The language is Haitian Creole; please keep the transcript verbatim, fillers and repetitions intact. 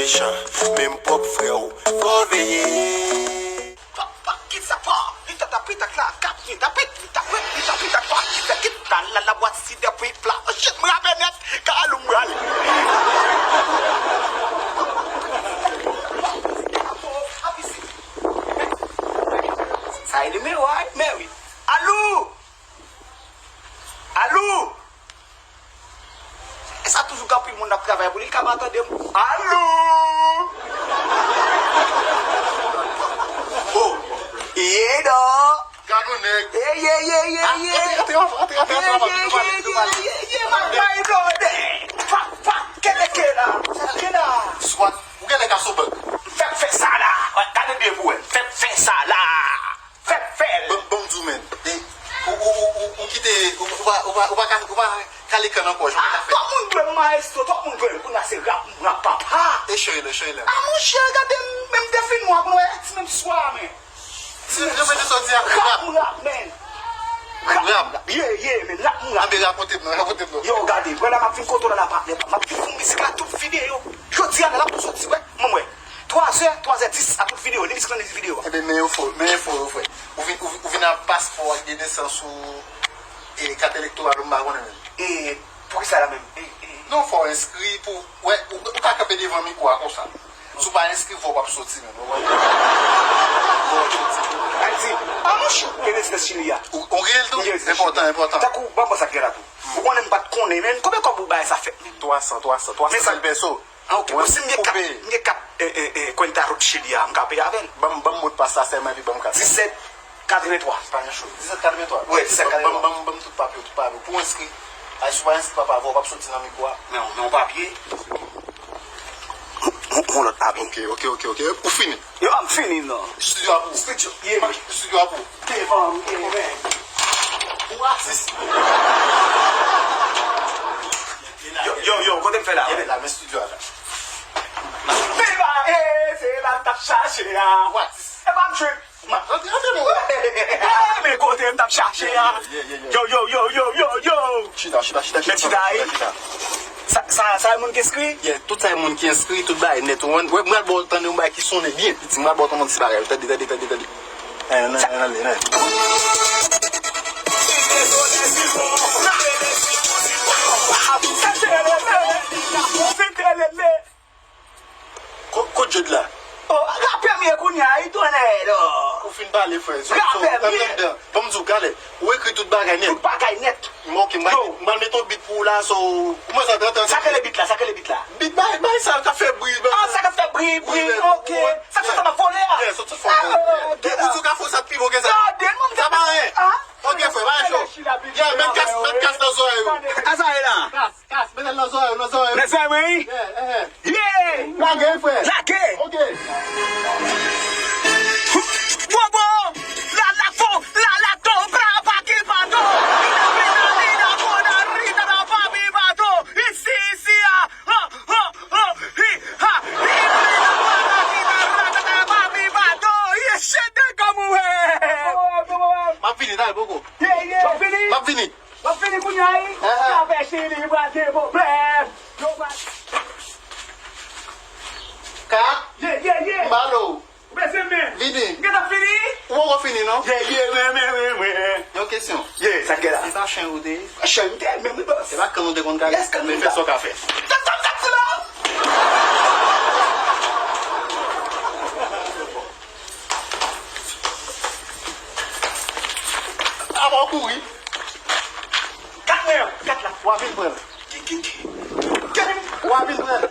Mechan, menm pwòp frè w, fò w veye. Pa, pa, kit sa pa, li ta tapit ak la, kap, li tapit, li tapit, li tapit ak pa, kit sa, kit la, la, la, bwat si dèpwi pla. Oh, shit, m rape nèt, Kalou m rale. Sa e nimewo a, men wi. Alou! Alou! E sa toujou gen anpil moun n ap travay pou li, li ka pa tande m. Alou! Oh! Ye, non! Gad yon nèg. Ye, ye, ye, ye, ye. Antre, antre, antre, antre, antre, antre, nou pale, nou pale. Ye, ye, ye, ye, ye, ye, my brother. Pa, pa, kele ke la? Sa ke la? Swat, ou genlè ka sou bank. Fè, fè sa la. Gade byen pou wè. Fè, fè sa la. Fè, fè l. Ban, ban m di w, men. E, ou, ou, ou, ou, ou kite, ou, ou pa, ou pa, ou pa ka, ou pa kale kann ankò, jan w ta fè. Twòp moun dwe m, maestro, twòp moun dwe m. Kounye a se rap, m rap papa. E cheri la, cheri la. A monchè, gade m, men m te fin nwa, kounye a ti menm swa, men. Si, yo mete sòti a, rap. Rap, rap, men. Rap, rap. Ye, ye, men, rap, rap. Anben, rakonte m non, rakonte m non. Yo, gade, mwen la m ap vin kote w la, la, patnè. M ap vin fè yon mizik la, tout videyo. Jodi a, la, l ap tou sòti, wè. Mwen, mwen. Twa zè, twa zè dis, a tout videyo, li mizik lan, li videyo. Enben, men enfo, men enfo yo, frè. Ou vin, ou vin, ou vin ak paspò ak de nesans ou, e, kat elektoral ou, m pa konnen menm. E, poukisa la menm? E, e. Non, fò w enskri pou, wè, ou, ou ka kanpe devan mikwo a konsa. Si w pa enskri, vwa w p ap soti menm, ou konprann? Vwa w p ap soti. Ayiti, a monchè, gen rezidans Chili a. Ou, ou gen l tou? Enpòtan, enpòtan. Tankou, ban m sa k gen la tou. Ou konnen m pa t konnen, men konbyen kòb ou bay sa fèt menm? Twa san, twa san, twa san mil peso. Ah, ok. Bon, si m gen kat, m gen kat, eh, eh, eh, cuenta root Chili a, m ka peye avè l. Ban m, ban m mot pas la sèlman, epi ban m kat la. Disèt katreventwa. Pa yon cho. Disèt katreventwa. Wi, disèt katreventwa. Ban m, ban m, ban m tout papye w, tout papye w. Pou enskri, ay, si w pa enskri, papa, vwa w p ap soti nan mikwo a. Men, men yon papye. Yon, yon lòt papye. Ok, ok, ok, ok. Ou fini? Yo, m fini, non. Studio a pou ou. Studio, yeah. Studio a pou ou. Devan m, yeah, man. Ou atis. Yo, yo, yo, kote m fè la? Genlè la, men studio a la. Viva, eh, se la m t ap chache a. Ou atis. E pa m jwe. Ma, antre, antre, non. Eh, men kote m t ap chache a. Yeah, yeah, yeah, yeah. Yo, yo, yo, yo, yo, yo. Chita, chita, chita, chita. Men chita, eh. Chita, chita. Sa, sa, sa e moun ki enskri? Yeah, tout sa e moun ki enskri, tout bagay nèt. Ou wè, m pral ba w tande yon bagay ki sonnen byen piti. M pral ba w tande yon ti bagay. Tande, tande, tande, tande. Eh, nan, nan, nan, nan. Ko-, kot Jod la? Oh, rapè m ye kounye a, wi, tonnè, non. Ou fin pale, frè. So, so, rapè m ye. Ban m di w, gade, ou ekri tout bagay nèt. Tout bagay nèt. M, ok, m pral, m pral mete yon beat pou ou la, so, ou mwen sa, sa, sa. Sa k rele beat la, sa k rele beat la? Beat bay, bay sa, k ap fè bri, bay. Ah, sa k ap fè bri, bri, ok. Sa k fè sa m ap vole a? Yeah, sa k fè m ap vole. Ah, ok. Ou di w ka fè sa pi bon ke sa. Gade, moun sa pa anyen. Ah. Ok, frè, pa cho. Yeah, met kas, met kas nan zòrèy ou. Asa e la. Kas, kas, met l nan zòrèy ou, nan zòrèy ou. Nan zòrèy mwen, wi. Yeah, eh, eh. Yeah! Lage, frè. Lage! Ok. Bobo! La la fo, la la to, pra pa ki pa to. Ina, ina, ina, kona, rita, da, pa, mi, pa, to. Isi, isi, a. Ha, ha, ha, hi, ha, hi, hi, ha, ha, hi, ha, ha, ha, ha, pa, mi, pa, to. Ye, shit, de, kòm ou, eh. M ap vini, talè, poko. Yeah, yeah. M ap vini. M ap vini. W ap fini kounye a, wi? Ah, ah. Sa fè Chili pral gen pwoblèm. Yo pral. Kat. Ye, ye, ye. M ba l ou. Ou bezwen men? Vini. M gentan fini? Ou poko fini, non? Ye, ye, men, men, men, men. Yon kesyon. Ye, sa k gen la? Se pa chen ou te ye? Chen m te ye, men wi, bòs. Se pa kann ou te konn kale? Yes, kann m te. Men fè sa w ka fè. Sa, sa, sa, sa la? Apa w kouri? Kat mwen an, kat la. W a vin pran l. Ki, ki, ki? Kat. W a vin pran l.